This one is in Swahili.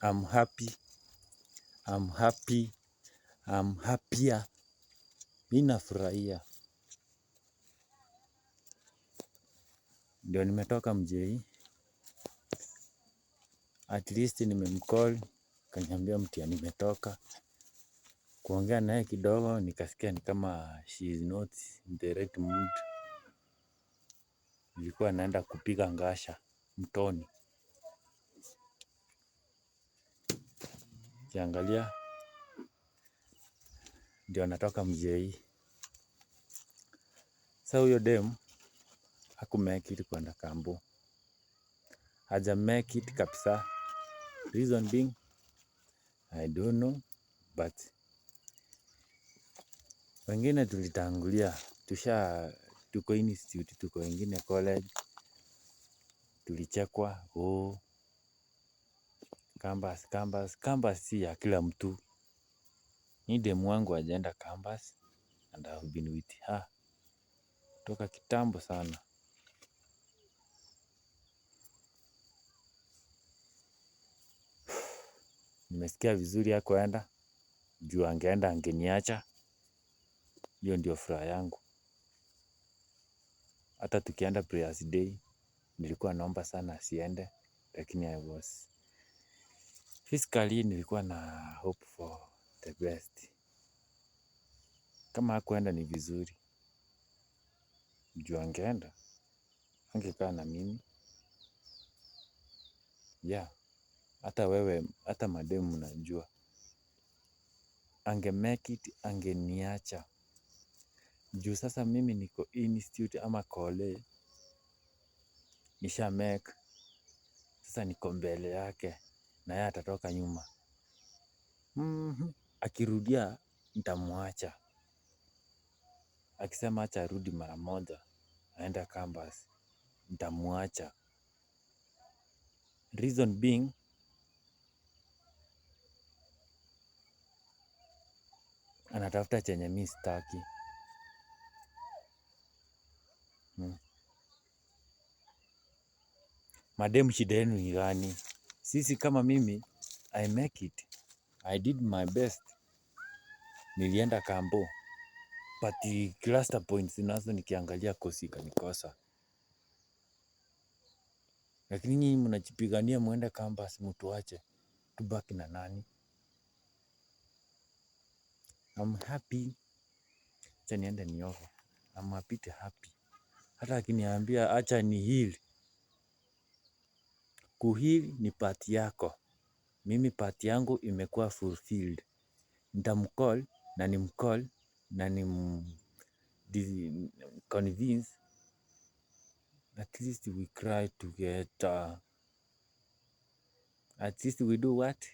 I'm happy, I'm happy, I'm happier. Mi nafurahia. Ndio nimetoka mjei. At least nimemcall, kaniambia mtihani nimetoka. Kuongea naye kidogo nikasikia ni kama she is not in the right mood. Nilikuwa naenda kupiga ngasha mtoni. Kiangalia ndio natoka mjei. Sa huyo dem hakumake it kwenda kambo. Haja make it kabisa. Reason being I don't know, but wengine tulitangulia, tusha tuko institute, tuko wengine college, tulichekwa, oh, campus, campus, campus si ya kila mtu. Ni demu wangu hajaenda campus and I have been with her toka kitambo sana. Nimesikia vizuri hakuenda, juu angeenda angeniacha. Hiyo ndio furaha yangu. Hata tukienda prayers day, nilikuwa naomba sana asiende, lakini I was physically nilikuwa na hope for the best. Kama hakuenda ni vizuri, juu angeenda, angekaa na mimi. Yeah, hata wewe, hata mademu mnajua. Ange make it, angeniacha. Juu sasa mimi niko institute ama kole, nisha make, sasa niko mbele yake, na yeye atatoka nyuma. Akirudia, nitamwacha. Akisema acha arudi mara moja, aende campus, nitamwacha. Reason being, anatafuta chenye mi sitaki. Mademu shida yenu ni gani? Sisi kama mimi, I make it. I did my best. Nilienda kambo. But cluster points nazo nikiangalia kosi ikanikosa. Lakini nyinyi mnajipigania muende campus mtuache. Tubaki na nani? I'm happy. Acha niende nioge. I'm a bit happy. Hata akiniambia acha ni heal. Kuheal ni part yako. Mimi part yangu imekuwa fulfilled. Nitamcall na nimcall na nim convince, at least we cry together. At least we do what?